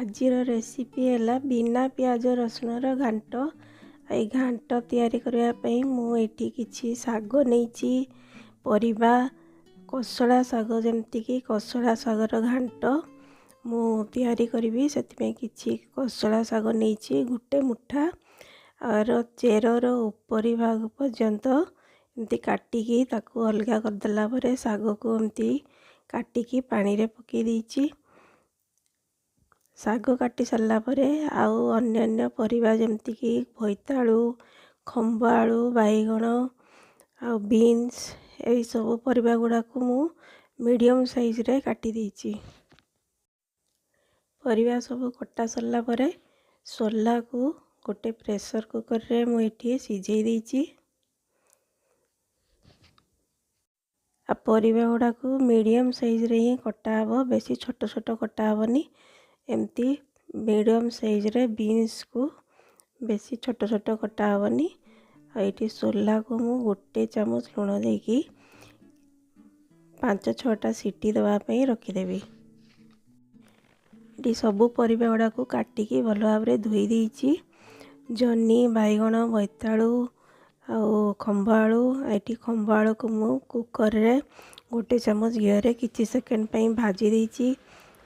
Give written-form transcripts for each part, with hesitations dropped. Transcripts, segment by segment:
ଆଜିର ରେସିପି ହେଲା ବିନା ପିଆଜ ରସୁଣର ଘାଣ୍ଟ। ଏଇ ଘାଣ୍ଟ ତିଆରି କରିବା ପାଇଁ ମୁଁ ଏଠି କିଛି ଶାଗ ନେଇଛି, ପରିବା, କୋଶଳା ଶାଗ, ଯେମିତିକି କୋଶଳା ଶାଗର ଘାଣ୍ଟ ମୁଁ ତିଆରି କରିବି। ସେଥିପାଇଁ କିଛି କୋଶଳା ଶାଗ ନେଇଛି ଗୋଟେ ମୁଠା। ଆର ଚେରର ଉପରି ଭାଗ ପର୍ଯ୍ୟନ୍ତ ଏମିତି କାଟିକି ତାକୁ ଅଲଗା କରିଦେଲା ପରେ ଶାଗକୁ ଏମିତି କାଟିକି ପାଣିରେ ପକାଇ ଦେଇଛି। ଶାଗ କାଟି ସାରିଲା ପରେ ଆଉ ଅନ୍ୟାନ୍ୟ ପରିବା ଯେମିତିକି ବୋଇତାଳୁ, ଖମ୍ବ ଆଳୁ, ବାଇଗଣ ଆଉ ବିନ୍ସ, ଏଇସବୁ ପରିବା ଗୁଡ଼ାକୁ ମୁଁ ମିଡ଼ିୟମ୍ ସାଇଜ୍ରେ କାଟି ଦେଇଛି। ପରିବା ସବୁ କଟା ସରିଲା ପରେ ସୋଲାକୁ ଗୋଟେ ପ୍ରେସର୍ କୁକର୍ରେ ମୁଁ ଏଠି ସିଝେଇ ଦେଇଛି। ଆଉ ପରିବା ଗୁଡ଼ାକୁ ମିଡ଼ିୟମ୍ ସାଇଜ୍ରେ ହିଁ କଟା ହେବ, ବେଶୀ ଛୋଟ ଛୋଟ କଟା ହେବନି। ଏମିତି ମିଡ଼ିୟମ୍ ସାଇଜ୍ରେ ବିନ୍ସକୁ ବେଶୀ ଛୋଟ ଛୋଟ କଟା ହେବନି। ଆଉ ଏଇଠି ସୋଲାକୁ ମୁଁ ଗୋଟେ ଚାମଚ ଲୁଣ ଦେଇକି 5-6ଟା ସିଟି ଦେବା ପାଇଁ ରଖିଦେବି। ଏଠି ସବୁ ପରିବା ଗୁଡ଼ାକୁ କାଟିକି ଭଲ ଭାବରେ ଧୋଇ ଦେଇଛି। ଜହ୍ନି, ବାଇଗଣ, ବୋଇତାଳୁ ଆଉ ଖମ୍ବ ଆଳୁ। ଏଠି ଖମ୍ବ ଆଳୁକୁ ମୁଁ କୁକର୍ରେ ଗୋଟେ ଚାମଚ ଘିଅରେ କିଛି ସେକେଣ୍ଡ ପାଇଁ ଭାଜି ଦେଇଛି।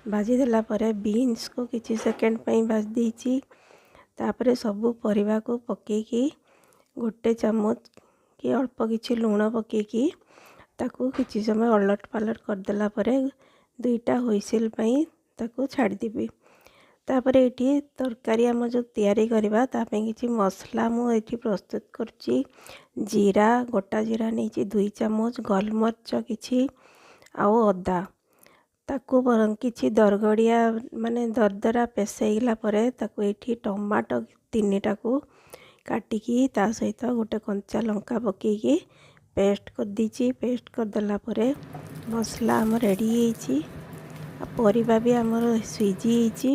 ଭାଜି ଦେଲା ପରେ ବିନ୍ସକୁ କିଛି ସେକେଣ୍ଡ ପାଇଁ ଭାଜି ଦେଇଛି। ତାପରେ ସବୁ ପରିବାକୁ ପକାଇକି ଗୋଟେ ଚାମଚ କି ଅଳ୍ପ କିଛି ଲୁଣ ପକାଇକି ତାକୁ କିଛି ସମୟ ଅଲଟ ପାଲଟ କରିଦେଲା ପରେ 2ଟା ହୁଇସିଲ୍ ପାଇଁ ତାକୁ ଛାଡ଼ିଦେବି। ତାପରେ ଏଇଠି ତରକାରୀ ଆମ ଯେଉଁ ତିଆରି କରିବା ତା ପାଇଁ କିଛି ମସଲା ମୁଁ ଏଇଠି ପ୍ରସ୍ତୁତ କରୁଛି। ଜିରା, ଗୋଟା ଜିରା ନେଇଛି 2 ଚାମଚ, ଗୋଲମରିଚ କିଛି ଆଉ ଅଦା। ତାକୁ କିଛି ଦରଗଡ଼ିଆ ମାନେ ଦରଦରା ପେଷେଇଲା ପରେ ତାକୁ ଏଇଠି ଟମାଟୋ 3ଟାକୁ କାଟିକି ତା ସହିତ ଗୋଟେ କଞ୍ଚା ଲଙ୍କା ପକାଇକି ପେଷ୍ଟ କରିଦେଇଛି। ପେଷ୍ଟ କରିଦେଲା ପରେ ମସଲା ଆମ ରେଡ଼ି ହେଇଛି ଆଉ ପରିବା ବି ଆମର ସିଝି ହେଇଛି।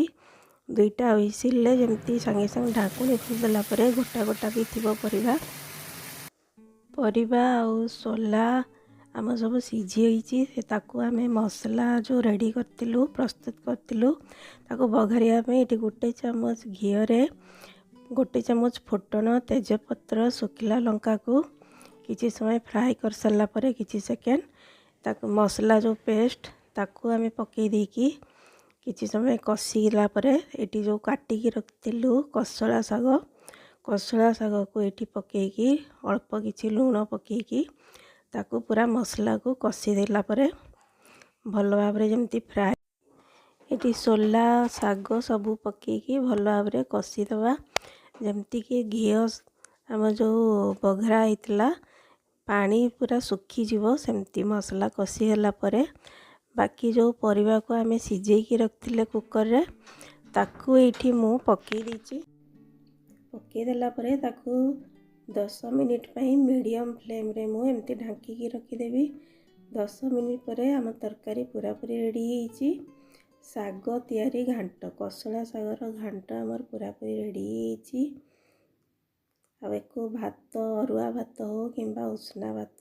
2ଟା ହୁଇସିଲ୍ରେ ଯେମିତି ସାଙ୍ଗେ ସାଙ୍ଗେ ଢାଙ୍କୁଣୀ ଖୋଲିଦେଲା ପରେ ଗୋଟା ଗୋଟା ବି ଥିବ ପରିବା। ପରିବା ଆଉ ସୋଲା ଆମ ସବୁ ସିଝି ହେଇଛି। ତାକୁ ଆମେ ମସଲା ଯେଉଁ ରେଡ଼ି କରିଥିଲୁ, ପ୍ରସ୍ତୁତ କରିଥିଲୁ, ତାକୁ ବଘାରିବା ପାଇଁ ଏଠି ଗୋଟେ ଚାମଚ ଘିଅରେ ଗୋଟେ ଚାମଚ ଫୁଟଣ, ତେଜପତ୍ର, ଶୁଖିଲା ଲଙ୍କାକୁ କିଛି ସମୟ ଫ୍ରାଏ କରିସାରିଲା ପରେ କିଛି ସେକେଣ୍ଡ ତାକୁ ମସଲା ଯେଉଁ ପେଷ୍ଟ ତାକୁ ଆମେ ପକାଇ ଦେଇକି କିଛି ସମୟ କଷିଲା ପରେ ଏଠି ଯେଉଁ କାଟିକି ରଖିଥିଲୁ କୋଶଳା ଶାଗ, କୋଶଳା ଶାଗକୁ ଏଠି ପକାଇକି ଅଳ୍ପ କିଛି ଲୁଣ ପକାଇକି ତାକୁ ପୁରା ମସଲାକୁ କଷିଦେଲା ପରେ ଭଲ ଭାବରେ ଯେମିତି ଫ୍ରାଏ ଏଠି ସୋଲା ଶାଗ ସବୁ ପକାଇକି ଭଲ ଭାବରେ କଷିଦେବା। ଯେମିତିକି ଘିଅ ଆମ ଯେଉଁ ବଘରା ହେଇଥିଲା ପାଣି ପୁରା ଶୁଖିଯିବ, ସେମିତି ମସଲା କଷିଗଲା ପରେ ବାକି ଯେଉଁ ପରିବାକୁ ଆମେ ସିଝେଇକି ରଖିଥିଲେ କୁକର୍ରେ ତାକୁ ଏଇଠି ମୁଁ ପକାଇ ଦେଇଛି। ପକାଇଦେଲା ପରେ ତାକୁ 10 ମିନିଟ୍ ପାଇଁ ମିଡ଼ିୟମ୍ ଫ୍ଲେମ୍ରେ ମୁଁ ଏମିତି ଢାଙ୍କିକି ରଖିଦେବି। 10 ମିନିଟ୍ ପରେ ଆମ ତରକାରୀ ପୁରାପୁରି ରେଡ଼ି ହେଇଛି। ଶାଗ ତିଆରି ଘାଣ୍ଟ, କୋଶଳା ଶାଗର ଘାଣ୍ଟ ଆମର ପୁରାପୁରି ରେଡ଼ି ହେଇଛି। ଆଉ ୟାକୁ ଭାତ, ଅରୁଆ ଭାତ ହଉ କିମ୍ବା ଉଷୁନା ଭାତ,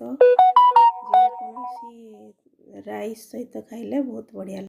ଯେକୌଣସି ରାଇସ୍ ସହିତ ଖାଇଲେ ବହୁତ ବଢ଼ିଆ।